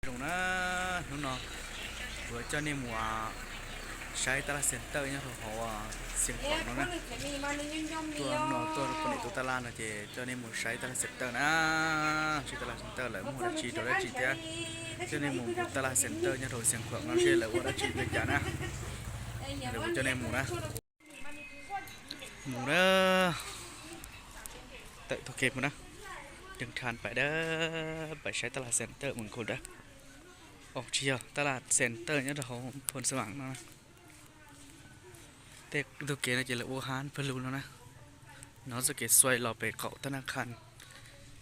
Zoo na, hnub no kuv coj nej mus saib tab laj center nyob rau hauv Xiav Khuam no na. Tuaj hnub no tuaj poj niam tus tab laj no ces coj nej mus saib tab laj center na, saib tab laj center lawv muag dab tsi rau dab tsi thiab. Coj nej mus tab laj center nyob rau Xiav Khuam no seb lawv ua dab tsi li cas na. Lawv coj nej mus na. Mus na, tawm taug kev mus na, ceev tha pais dab, pais saib tab laj center mus nkaus dab. Os, tsis yog tab laj center nyob rau hauv Phoos Xas Vam no. Tej tug kev no ces lawv ua hab pawg lug no na. No txoj kev xuais los pem qaum thab naj khas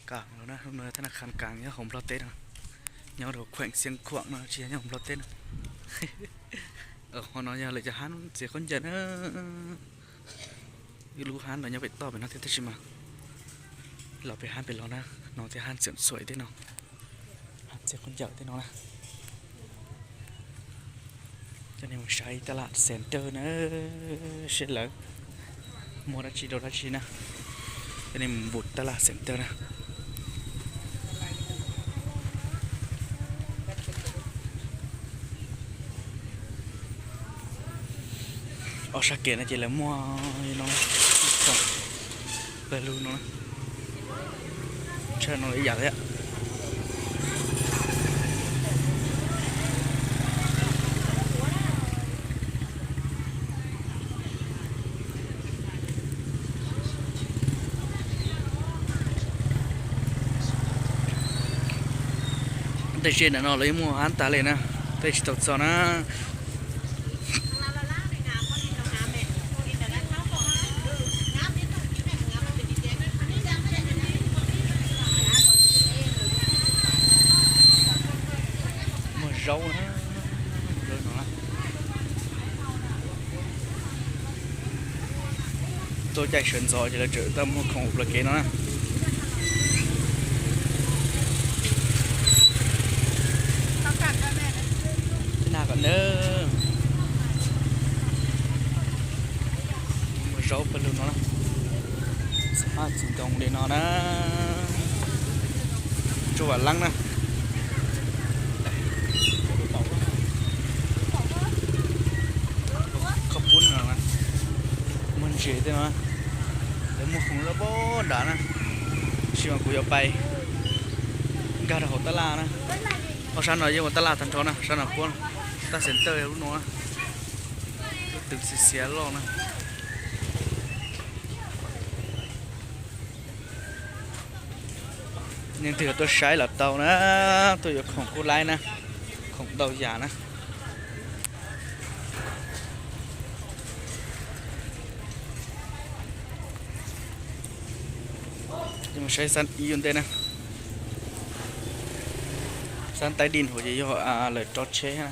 Kaas no na, no thab naj khas Kaas nyob hauv Nplog teb no, nyob rau khueem Xiav Khuam no tsis yog nyob hauv Nplog teb no. Ho no yog lawv cov hab txiav khaub ncaws na. Ib lub hab no nyob pem toj pem no thiab tab sis mas los pem hab pem los na, no thiab hab txiav xuais tej no, hab txiav khaub ncaws tej no na. Coj nej mus saib tab laj center na, seb lawv muag dab tsi rau dab tsi na. Coj nej mus tab laj center na. Ob sab kev no ces lawv muag li no, pawg lug no, tshaj no ib yam thiab. Tej zej ntawm no lawv yeej muag hab tas li na, tej tsis tau txog na. Muag zaub na, zaub no na. Tuaj caij sawv ntxov ces lawv tseem tau muag khoom ua kev no na. Nag kom na, muag zaub pawg lug no na. Xab mab txiv ntoo li no na. Tsuas vam leeb na. Khab pub no, muag ntses tej no. Lawv muag khoom loj pab nrad na. Tab sis mas kuv yuav pais nkag rau hauv tab laj na. Ob sab no yeej ua tab laj tag nrho na, sab no puab tab center lub no na. Lub twg xiav xiav loj na. Leej twg tuaj saib los tau na, tuaj yuav khoom kuj laib na, khoom ntau yam na. Ces mus saib xab ib ua ntej na. Xab taib di hauv ces yog lawv rov tsheb na.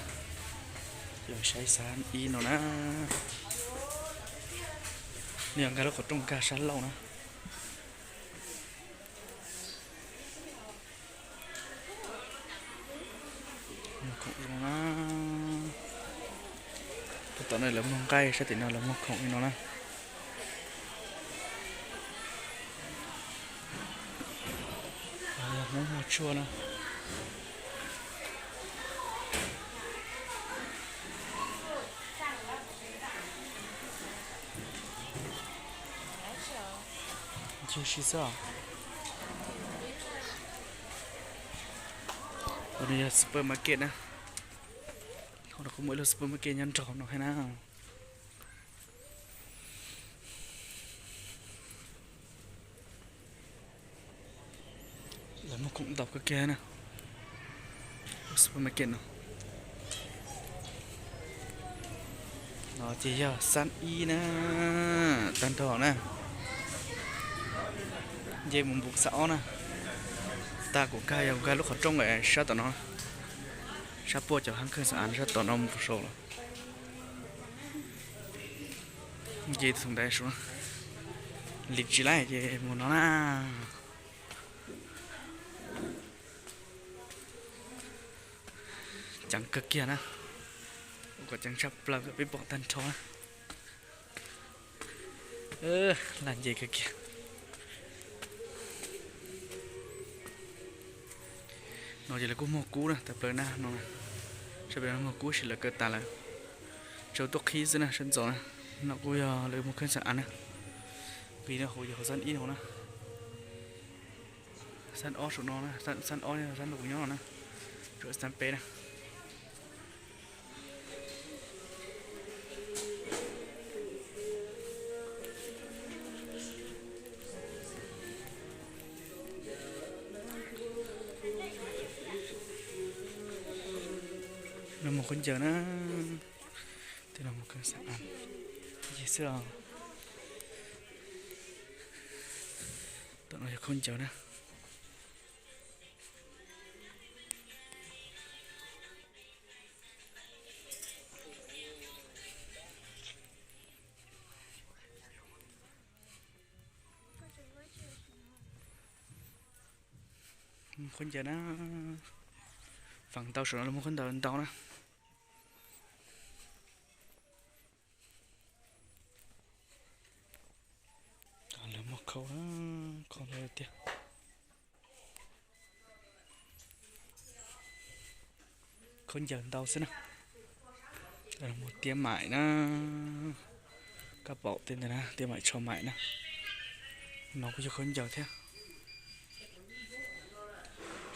Ces mus saib xab ib no na. Nws yog nkag lub qhov rooj nkag sab laug na. Muag khoom zoo na. Puag tom no lawv muag nqaij, sab tim no lawv muag khoom li no na. Hmoob muag tshuaj na. Ncig si xwb os. Ua no yog supermarket na. Hauv no kuj muaj ib lub supermarket nyob nraum no thiab na. Lawv muag khoom ntau kawg kiag na. Supermarket no. No ces yog xab ib na, tag nrho na. Nce mus npus xab ob na. Tag kuv nkag yog kuv nkag lub qhov rooj sab tom no, sab puag cov hab kheej xab av sab tom no mus saud los. Nce tus ntawd saud, lim tsis laib ces mus no na. Ceev kawg kiag na, ua kom ceev tshaj plaws kom peb pom tag nrho na. Laj nce kawg kiag. No ces lawv kuj muag kub na, tawm plaws na no, sab pem no muag kub sis lawv kaw tas lawm, tsuas tuaj qhib xwb na, sab ntxov na. No kuj yog lawv muag kheeb xam av na, nqis no hauv yog hauv xab ib no na, xab ob saum no na, xab ob sab no kuv nyob no na, tsuas xab peb na. No muag khaub ncaws na, tej no muag kheeb xam av xwb os. Tom no yog khaub ncaws na. Khaub ncaws na, feem ntau saum no lawv muag khaub ncaws ntau na. Lawv muag khau, khau ntau tiag. Khaub ncaws ntau xwb na. Muag tiab maim na, kab paum tej ntawd na, tiab maim tsho maim na. No kuj yog khaub ncaws thiab.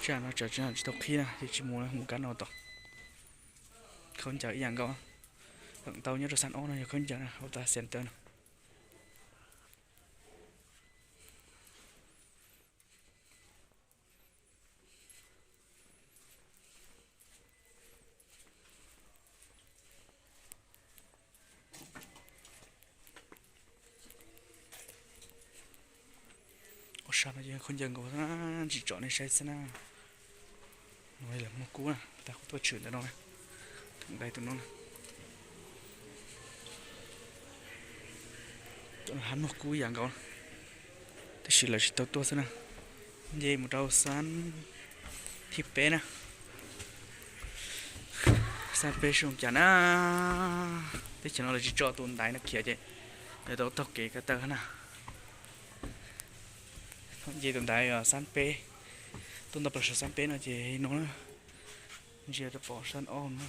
Tsam no tsam tsis tau qhib na ces tsis mus, mus kab no tom. Khaub ncaws ib yam nkaus. Feem ntau nyob rau xab ob no yog khaub ncaws na, hauv tas center no. Ua sab no ces khaub ncaws nkaus na, tsis tsom nej saib xwb na. No lawv muag kub na, tas kuv tuaj tshwm ntawm no na, theem dai tus no na. Hab muag kub yam nkaus, tab sis lawv tsis tau tuaj xwb na. Nce mus rau xab thib peb na. Xab peb zoo cas na. Teb chaws no lawv tsis tso tus ntaiv no khiav ces lawv tau taug kev ko taw na. Nce tus ntaiv xab peb, tuaj nto plaws saum xab peb no ces no na, ntsia rau pom xab ob no,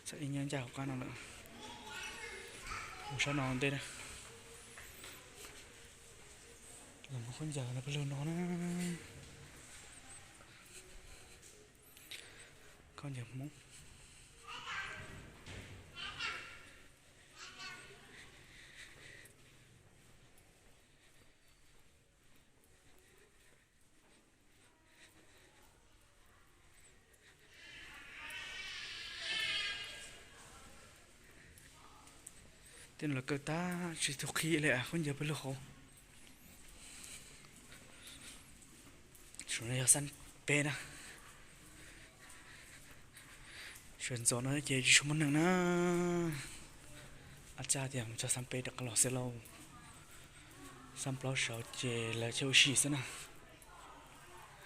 xab ib nyob ncaj hauv qab no lawm. Mus sab no ntej na. Los mus khaub ncaws no pawg lug no na. Khaub ncaws Hmoob. Tej no los kaw tag tsis tau qhib li, khaub ncaws pawg lug hauv. Saum no yog xab peb na. Sawv ntxov no ces tsis tshua muaj neeg na. Ab txaj tias mus txog xab peb rov qab los xwb lauj. Xab plaub saud ces lawv cov ua si xwb na.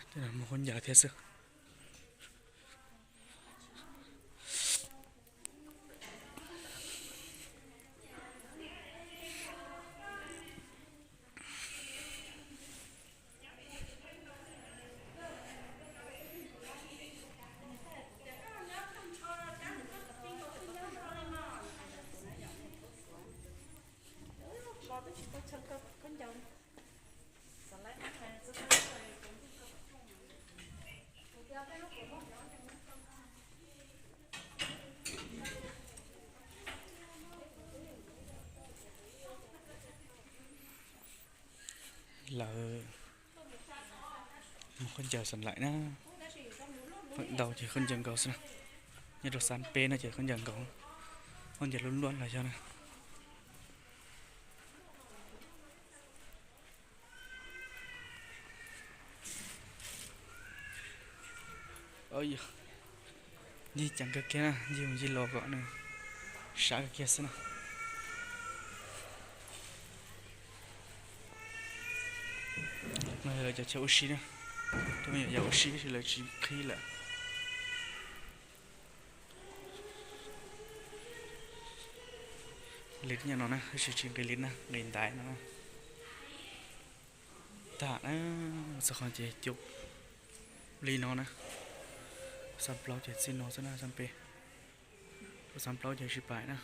Tej no muag khaub ncaws thiab xwb. Lawv muag khaub ncaws xam laim na, feem ntau ces khaub ncaws nkaus xwb na. Nyob rau xab peb no ces khaub ncaws nkaus, khaub ncaws luaj luaj los yog na. Ncig ceev kawg kiag na, ncig mus ncig los kom nws sab kawg kiag xwb na. No yog lawv cov chaw ua si na, tus me nyuam yaus ua si tab sis lawv tsis qhib lawm. Li nyob no na, tab sis tsis nqis li na, nqis ntaiv no na. Tag na, txog qhov ces cub li no na. Xab plaub ces txij no xwb na, xab peb. Xab plaub ces tsis pais na.